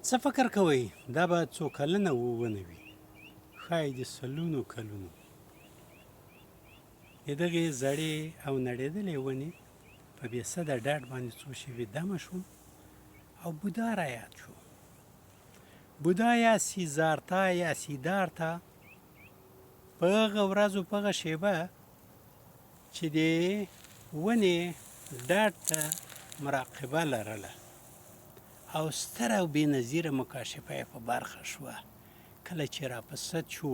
څه فکر کوئ دا به څو کلنه ونه وي؟ ښايي د سلونو کلونو. د دغې زړې او نړېدلې ونې په بې سده ډاډ باندې څو شېبې دمه شوم او بودا را یاد شو. بودا یا سیزارتا یا سیدارتا په هغه ورځ او په هغه شېبه چې د ونې ډاډ ته مراقبه لرله او ستره او بې نظیره مکاشفه یې په برخه شوه، کله چې را په سد شو،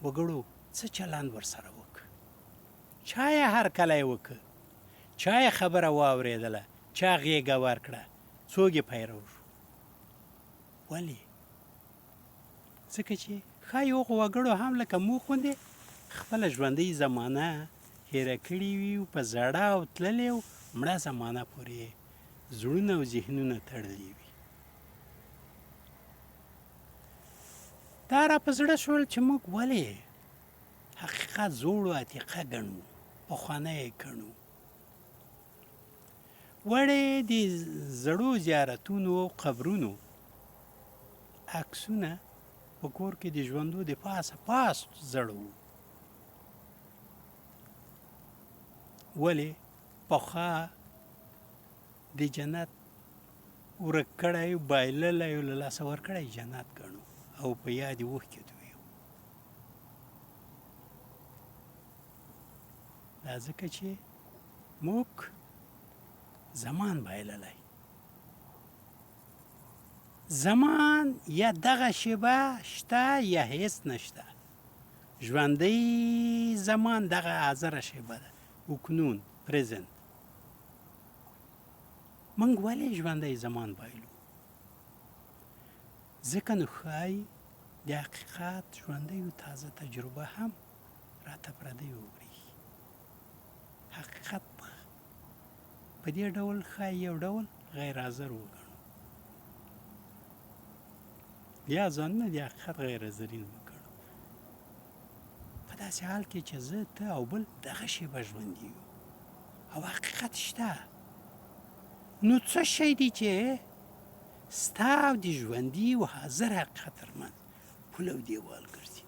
وګړو څه چلند ورسره وکړ؟ چا یې هرکلی وکړ؟ چا یې خبره واورېدله؟ چا غېږه ورکړه؟ څوک یې پیرو شو؟ ولې؟ ځکه چې ښايي هغو وګړو هم لکه موږ غوندې خپله ژوندۍ زمانه هېره کړې وي او په زړه او تللې او مړه زمانه پورې یې زړونه او ذهنونه تړلي وي. دا را په زړه شول چې موږ ولې حقیقت زوړ او عتیقه ګڼو، پخوانی یې ګڼو. وړې د زړو زیارتونو او قبرونو عکسونه په کور کې د ژوندو د پاسه پاس ځړوو. ولې پخوا د جنت ورک کړی، بایللی او له لاسه ورکړی جنت ګڼو او په یاد یې اوښکې تویو. دا ځکه چې موږ زمان بایللی. زمان یا دغه شیبه شته یا هیڅ نشته. ژوندی زمان دغه حاضره شیبه ده، اکنون، پریزنت. موږ ولې ژوندی زمان بایلو؟ ځکه نو ښایي د حقیقت ژوندۍ او تازه تجربه هم راته پردۍ وبریښي. حقیقت په دې ډول ښایي یو ډول غیر حاضر وګڼو یا ځانونه د حقیقت غیر حاضرین وګڼو، په داسې حال کې چې زه، ته او بل دغه شیبه ژوندي یو او حقیقت شته. نو څه شی دی چې ستا او د ژوندي او حاضر حقیقت ترمنځ پوله او دیوال ګرځي؟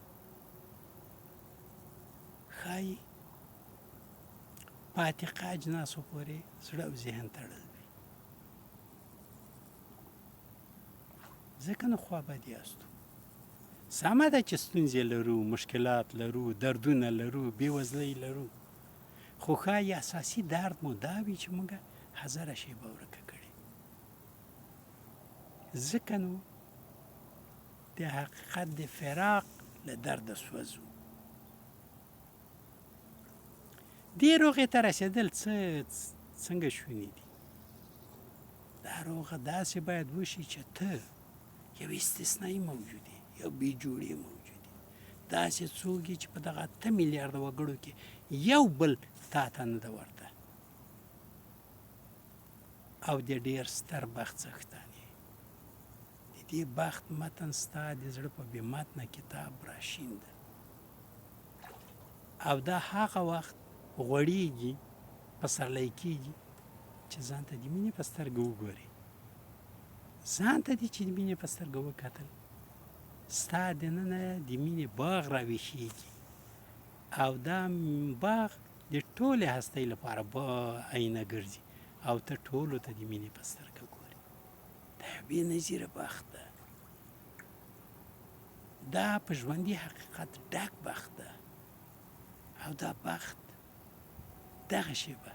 ښایي په عتیقه اجناسو پورې زړه او ذهن تړل وي. ځکه نو خوابدي یاستو. سمه ده چې ستونزې لرو، مشکلات لرو، دردونه لرو، بېوزلۍ لرو، خو ښایي اساسي درد مو دا وي چې موږ هزاره شیبه ورکه کړې. ځکه نو د حقیقت د فراق له درده سوځو. دې روغې ته رسېدل څه څنګه شوني دي؟ دا روغه داسې باید وشي چې ته یو استثنایی موجود یې، یو بې جوړې موجود یې، داسې څوک یې چې په دغه 8 میلیارده وګړو کې یو بل تا ته نه ده ورته او د ډېر ستر بخت څښتن یې. د دې بخت متن ستا د زړه په بې متنه کتاب راشینده او دا هغه وخت غوړیږي، پسرلی کیږي چې ځان ته د مینې په سترګه وګورې. ځان ته دې چې د مینې په سترګه وکتل، ستا دننه د مینې باغ راویښیږي او دا باغ د ټولې هستۍ لپاره آینه ګرځي او ته ټولو ته د مینې په سترګه ګورې. دا یو بې نظیره بخت ده. دا په ژوندي حقیقت ډک بخت ده او دا بخت دغه شیبه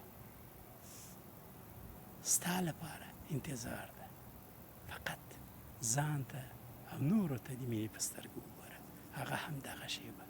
ستا لپاره انتظار ده. فقط ځان ته او نورو ته د مینې په سترګه وګوره، هغه هم دغه شیبه.